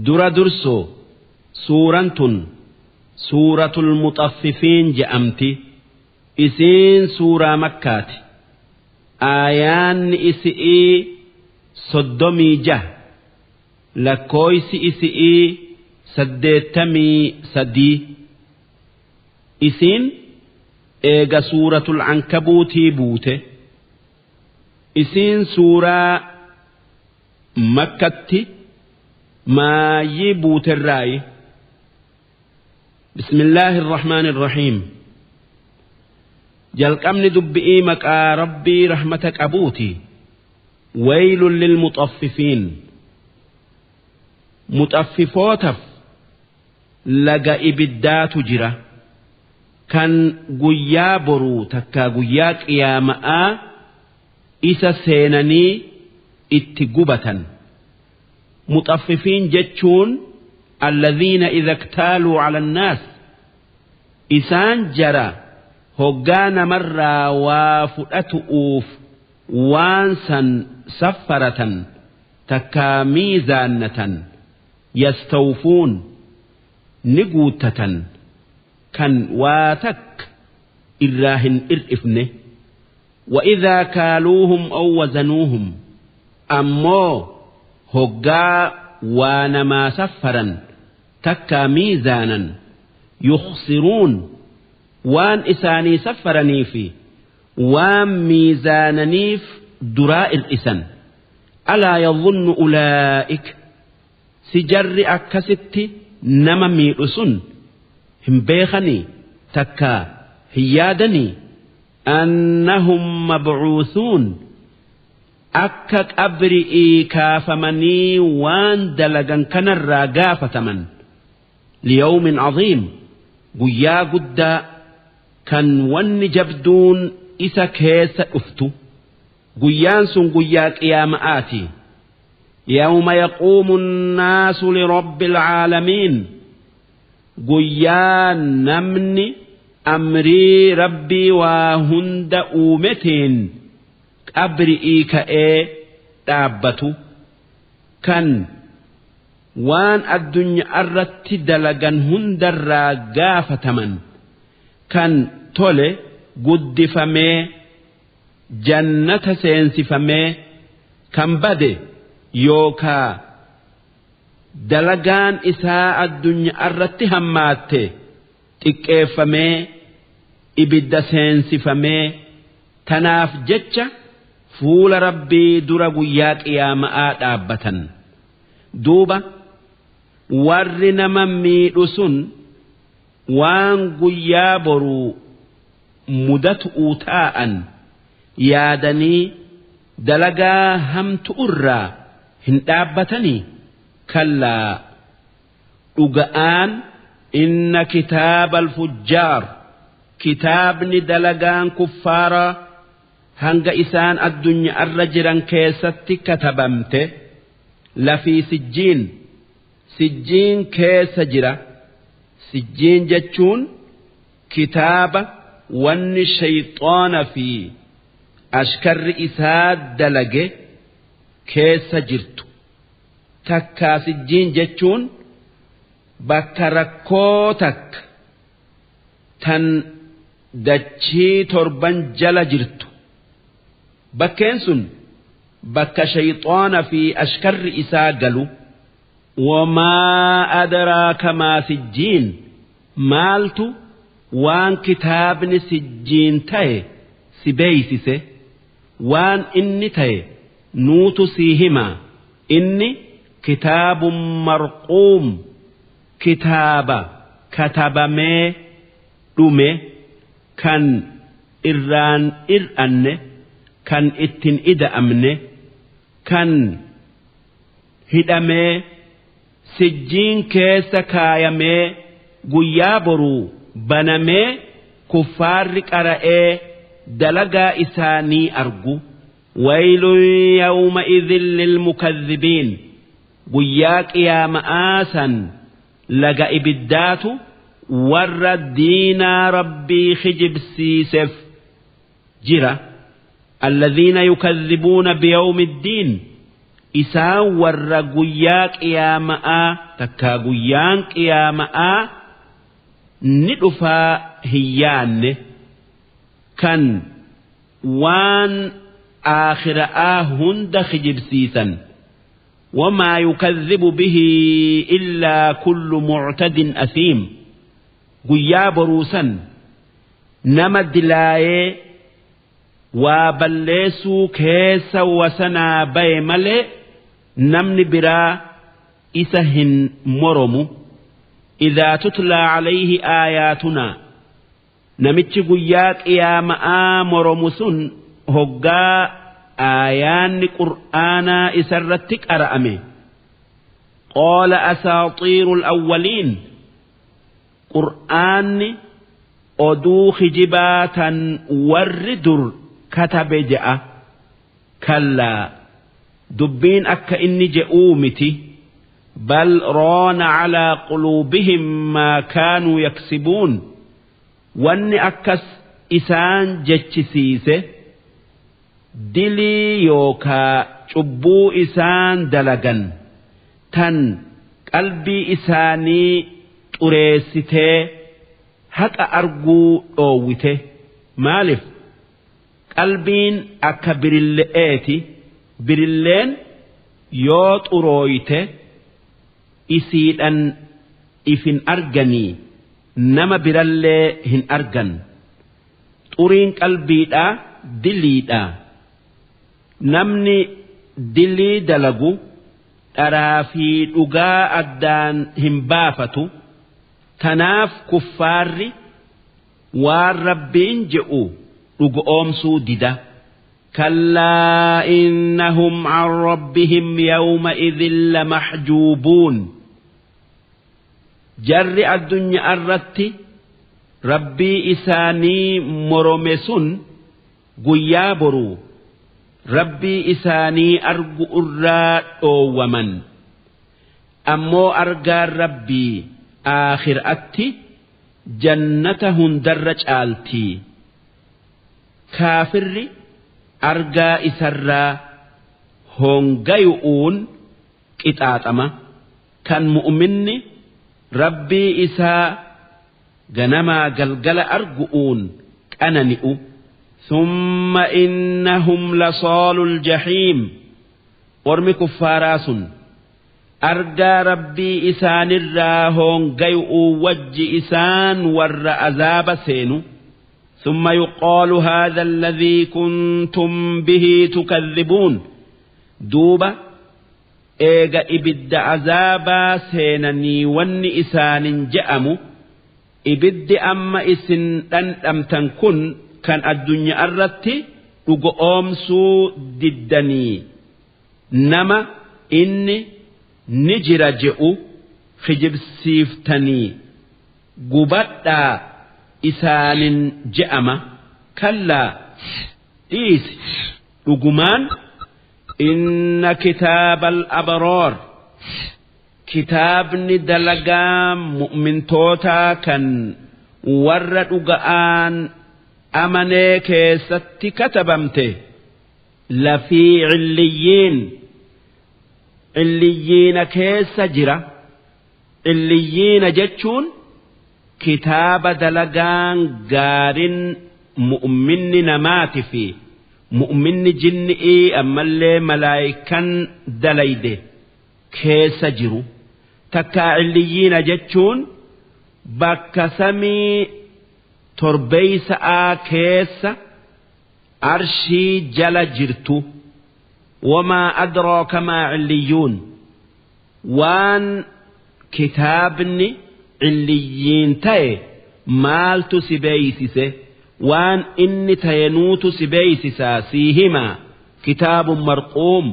Dura dursoo suuraan tun suuratul muxaffifiin je'amti. Isiin suuraa makkaati. Aayaanni isi'ii 36, lakkooysi isi'ii 83. Isiin eega suuratul ankabuutii buute. Isiin suuraa makkatti maayyii buuterraayi. Bismillaahi irrahmaani irrahiim. Jalqabni dubbi'ii maqaa Rabbii rahmata qabuuti. Waylun lilmuxaffifiin. Muxaffifootaf laga ibiddaatu jira. Kan guyyaa boruu takkaa guyyaa qiyaama'aa isa seenanii itti gubatan. Muxaffifiin jechuun alladhiina idha iktaaluu ala annaas, isaan jara hoggaa namarraa waa fudhatu'uuf waan san saffaratan takkaa miizaannatan, yastawfuun, ni guuttatan, kan waa takka irraa hin ir'ifne. Wa idhaa kaaluuhum aw wazanuuhum, ammoo hoggaa waa namaa saffaran takkaa miizaanan, yukhsiruun, waan isaanii saffaranii fi waan miizaananiif duraa ir'isan. Alaa yadhunnu ulaa'ik, si jarri akkasitti nama miidhu sun hin beekanii takkaa hin yaadanii, annahum mab'uuthuun, akka qabri'ii kaafamanii waan dalagan kanarraa gaafataman, liyawmin caziim, guyyaa guddaa kan wanni jabduun isa keessa dhuftu. Guyyaan sun guyyaa qiyaama'aati. Yawma yaquumu nnaasu lirabbil caalamiin, guyyaa namni amrii Rabbii waa hunda uumetiin qabri'ii ka'ee dhaabbatu, kan waan addunyaarratti dalagan hundarraa gaafataman, kan tole guddifamee jannata seensifamee, kan bade yookaa dalagaan isaa addunyaarratti hammaatte xiqqeeffamee ibidda seensifamee. Tanaaf jecha fuula Rabbii dura guyyaa qiyaama'aa dhaabbatan. Duuba warri nama miidhu sun waan guyyaa boruu mudatu'uu taa'an yaadanii dalagaa hamtu'urraa hin dhaabbatanii? Kallaa, dhuga'aan, inna kitaaba alfujjaar, kitaabni dalagaan kuffaaraa hanga isaan addunyaarra jiran keessatti katabamte, lafii sijjiin, sijjiin keessa jira. Sijjiin jechuun kitaaba wanni shayxaana fi ashkarri isaa dalage keessa jirtu. Takkaa sijjiin jechuun bakka rakkoo takka tan dachii torban jala jirtu. Bakkeen sun bakka shayxaana fi ashkarri isaa galu. Wamaa adraaka maa sijjiin, maaltu waan kitaabni sijjiin ta'e si beeysise? Waan inni ta'e nuutu sii himaa. Inni kitaabun marquum, kitaaba katabamee dhume, kan irraan ir'anne, kan ittin ida'amne, kan hidhamee sijjiin keessa kaayamee guyyaa boruu banamee kuffaarri qara'ee dalagaa isaanii argu. Waylun yawma'idhin lilmukadhibiin, guyyaa qiyaama'aa san laga ibiddaatu warra diinaa Rabbii kijibsiisef jira. Alladhiina yukadhibuuna biyawmi ddiin. Isaan warra guyyaa qiyaama'aa takkaa guyyaan qiyaama'aa ni dhufaa hin yaanne kan waan aakhira'aa hunda kijibsiisan. Wamaa yukadhibu bihi illaa kullu muctadin asiim. Guyyaa boruusan nama dilaayee waa balleessuu keessa wasanaa baye malee namni biraa isa hin moromu. Idaa tutlaa calayhi aayaatunaa, namichi guyyaa qiyaama'aa moromu sun hoggaa aayaanni qur'aanaa isarratti qara'ame, qaala asaaxiiru alawwaliin, qur'aanni oduu kijibaa tan warri dur katabe je'a. Kallaa, dubbiin akka inni je'uu miti. Bal raana calaa quluubihim maa kaanuu yaksibuun. Wanni akkas isaan jechisiise dilii yookaa cubbuu isaan dalagan tan qalbii isaanii xureessitee haqa arguu dhoowwite. Maalif qalbiin akka birille'eeti, birilleen yoo xurooyte isiidhan ifin arganii nama birallee hin argan. Xuriin qalbiidhaa diliidha. Namni dilii dalagu dharaa fi dhugaa addaan hin baafatu. Tanaaf kuffaarri waan Rabbiin je'u dhugoomsuu dida. Kallaa, innahum an rabbihim yawma idhin lamaxjuubuun. Jarri addunyaa irratti Rabbii isaanii morome sun guyyaa boruu Rabbii isaanii argu irraa dhoowwaman. Ammoo argaan Rabbii aakhiraatti jannata hundarra caaltii. Kaafirri argaa isarraa hongayu'uun qixaaxama. Kan mu'minni Rabbii isaa ganamaa galgala argu'uun qanani'u. Thumma innahum lasaalul jahiim. Ormi kuffaaraa sun argaa Rabbii isaanirraa hongayu'uu wajji isaan warra azaaba seenu. Thumma yuqaalu haadha alladhii kuntum bihi tukadhibuun. Duuba eega ibidda azaabaa seenanii wanni isaanin je'amu, ibiddi amma isin dhandhamtan kun kan addunyaa irratti dhugoomsuu diddanii nama inni ni jira je'u kijibsiiftanii gubadhaa isaanin je'ama. Kallaa, dhiisi, dhugumaan inna kitaabal abraar, kitaabni dalagaa mu'mintootaa kan warra dhuga'aan amanee keessatti katabamte, lafii cilliyyiin, cilliyyiina keessa jira. Cilliyyiina jechuun kitaaba dalagaan gaarin mu'minni namaati fi mu'minni jinni'ii ammallee malaayikan dalayde keessa jiru. Takkaa cilliyyiina jechuun bakka samii torbeeysa'aa keessa arshii jala jirtu. Wamaa adraaka maa cilliyyuun? Waan kitaabni cilliyyiin ta'e maaltu si beeysise? Waan inni ta'e nuutu si beeysisaa sii himaa. Kitaabun marquum,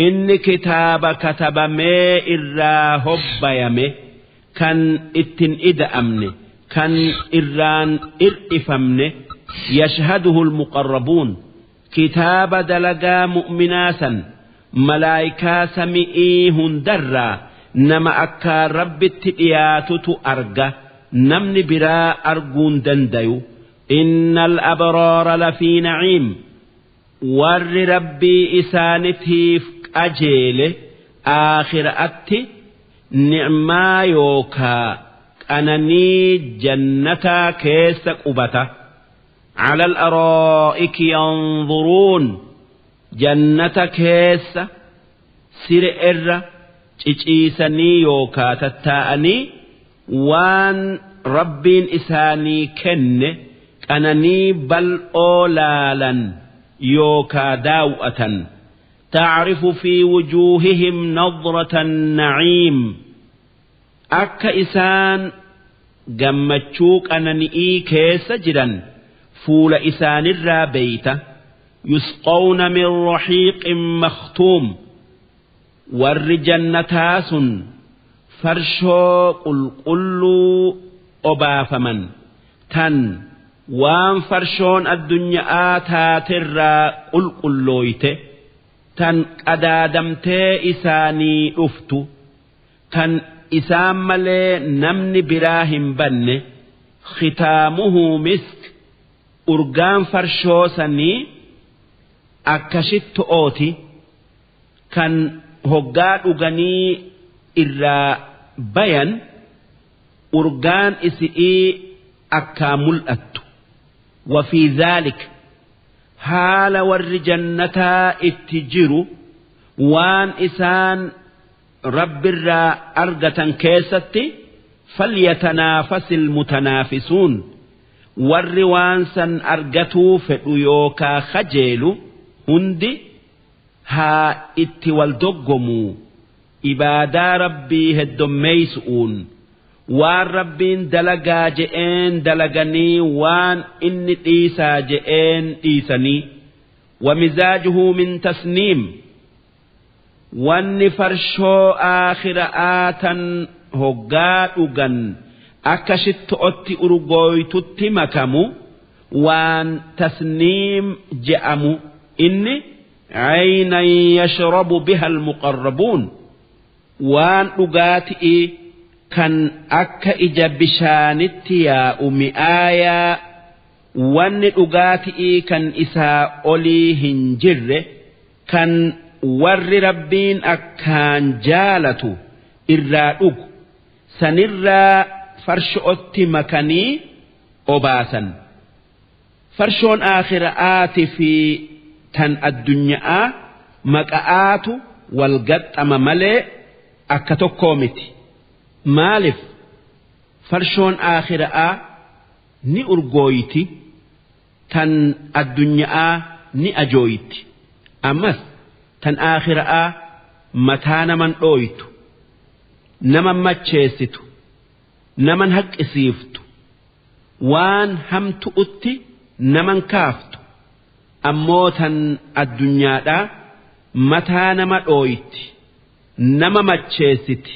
inni kitaaba katabamee irraa hobbayame kan ittin ida'amne kan irraan ir'ifamne. Yashhaduhu almuqarrabuun, kitaaba dalagaa mu'minaa san malaayikaa sami'ii hundarraa nama akka Rabbitti dhiyaatutu arga, namni biraa arguun dandayu. Innal abraara lafii naciim. Warri Rabbii isaanitiif qajeele aakhiraatti ni'maa yookaa qananii jannataa keessa qubata. Cala al-araa'iki yanzuruun jannata keessa sire irra ciciisanii yookaa tattaa'anii waan rabbiin isaanii kenne qananii bal'oo laalan yookaa daaw'atan. Ta'rifu fi wujuuhihim nadrata an-na'iim akka isaan gammachuu qanani'ii keessa jiran fuula isaanirraa beeyta. Yusqawna min rahiiqin makhtuum warri jannataa sun farshoo qulqulluu obaafaman tan waan farshoon addunyaa taaterraa qulqullooyte tan qadaadamtee isaanii dhuftu kan isaan malee namni biraa hin banne. Khitaamuhu misk urgaan farshoo sanii akka shitto'ooti kan hoggaa dhuganii irraa bayan urgaan isi'ii akkaa mul'attu. Wa fi dhaalik haala warri jannataa itti jiru waan isaan rabbirraa argatan keessatti falyatanaafasil mutanaafisuun warri waan san argatuu fedhu yookaa kajeelu hundi haa itti wal doggomuu ibaadaa rabbii heddommeeysu'uun waan rabbiin dalagaa je'een dalaganii waan inni dhiisaa je'een dhiisanii. Wamizaajuhu min tasniim wanni farshoo aakhira'aa tan hoggaa dhugan akka shitto'otti urgooytutti makamu waan tasniim je'amu inni caynan yashrabu biha almuqarrabuun waan dhugaati'i kan akka ija bishaanitti yaa'u mi'aayaa wanni dhugaati'ii kan isaa olii hin jirre kan warri rabbiin akkaan jaalatu irraa dhugu sanirraa farsho'otti makanii obaasan. Farshoon aakhira'aati fi tan addunyaa maqa'aatu wal gaxxama malee akka tokkoo miti. Maaliif farshoon aakhira'aa ni urgooyti tan addunyaa ni ajooyti ammas tan aakhira'aa mataa naman dhooytu naman macheessitu naman haqqisiiftu waan hamtu'utti naman kaaftu ammoo tan addunyaadhaa mataa nama dhooyti nama macheessiti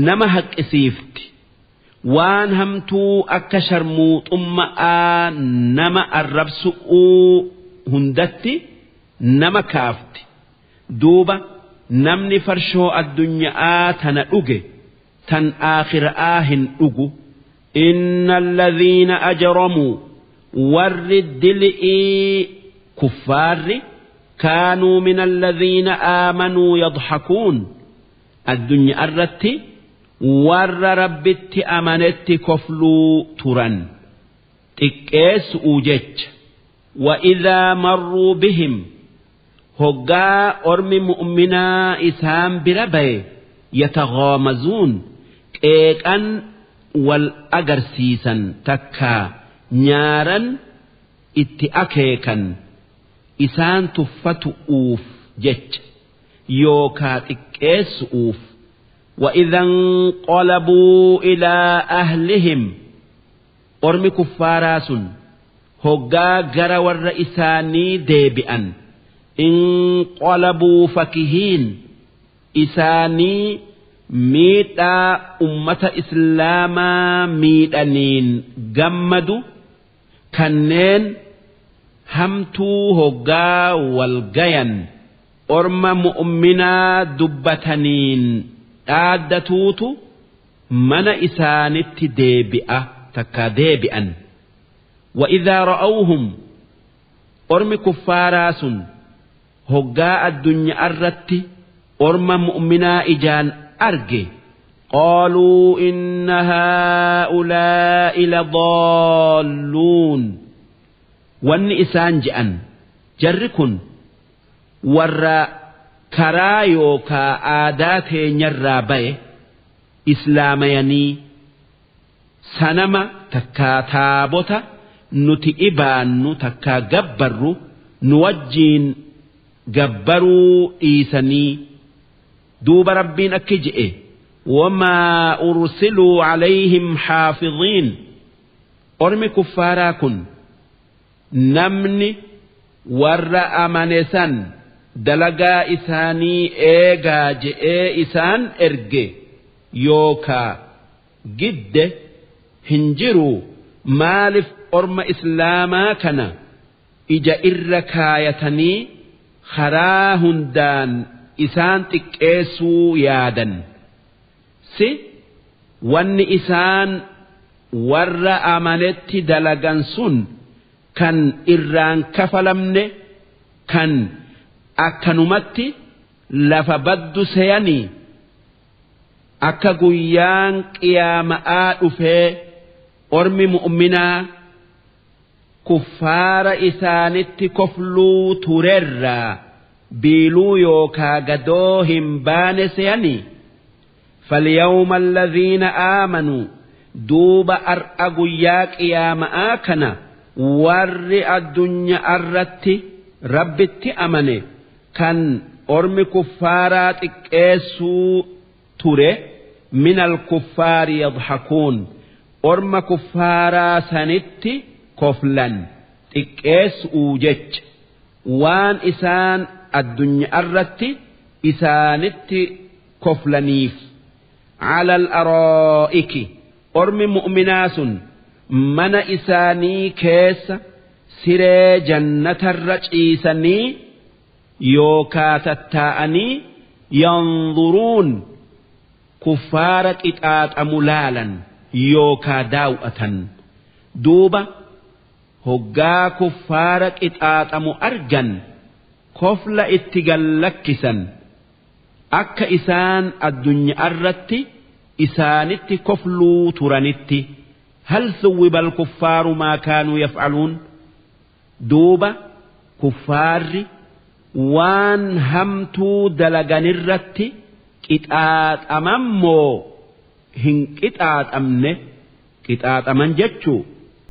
nama haqqisiifti waan hamtuu akka sharmuuxumma'aa nama arrabsu'uu hundatti nama kaafti. Duuba namni farshoo addunyaa tana dhuge tan aakhira'aa hin dhugu. Inna alladhiina ajramuu warri dili'ii kuffaarri kaanuu min alladhiina aamanuu yadhakuun addunyaa irratti warra rabbitti amanetti kofluu turan xiqqeessu'uu jecha. Wa idhaa marruu bihim hoggaa ormi mu'minaa isaan bira baye yataghaamazuun qeeqan wal agarsiisan takkaa nyaaran itti akeekan isaan tuffatu'uuf jecha yookaa xiqqeessu'uuf. وإذا انقلبوا إلى أهلهم أرمي كفاراس هقا جرى الرئيساني ديبئا انقلبوا فكهين إساني ميتا أمة إسلاما ميتانين جمدوا كنين همتو هقا والجين أرم مؤمنا دبتنين dhaaddatuutu mana isaanitti deebi'a takka deebi'an. Wa idhaa ra'awhum ormi kuffaaraa sun Hoggaa addunyaa irratti orma mu'minaa ijaan arge qaaluu inna haa'ulaa'i ladaalluun. Wanni isaan je'an jarri kun warra karaa yookaa aadaa teenyarraa baye islaamayanii sanama takkaa taabota nuti ibaannu takkaa gabbarru nu wajjiin gabbaruu dhiisanii. Duuba Rabbiin akki je'e wamaa ursiluu calayhim xaafiziin. Ormi kuffaaraa kun namni warra amane san dalagaa isaanii eegaa je'ee isaan erge yookaa gidde hin jiru. Maaliif orma islaamaa kana ija irra kaayatanii karaa hundaan isaan xiqqeessuu yaadan? Si wanni isaan warra amanetti dalagan sun kan irraan kafalamne kan akkanumatti lafa baddu seyanii akka guyyaan qiyaama'aa dhufee ormi mu'minaa kuffaara isaanitti kofluu turerraa biiluu yookaa gadoo hin baane seyanii. فاليوم الذين آمنوا دوب أرأ guyyaa qiyaama'aa kana warri addunyaa irratti Rabbitti amane kan ormi kuffaaraa xiqqeessuu ture من الكفار يضحكون orma kuffaaraa sanitti koflan xiqqeessuu jecha waan isaan addunyaa irratti isaanitti koflaniif. على الأرائك ormi mu'minaa sun mana isaanii keessa siree jannatarra ciisanii yookaa tattaa'anii yanzuruun kuffaara qixaaxamu laalan yookaa daaw'atan. Duuba hoggaa kuffaara qixaaxamu argan kofla itti gallakkisan akka isaan addunyaa irratti isaanitti kofluu turanitti. Hal thuwwiba al-kuffaaru maa kaanuu yaf'aluun. Duuba kuffaarri waan hamtuu dalaganirratti qixaaxaman moo hin qixaaxamne? Qixaaxaman jechuu.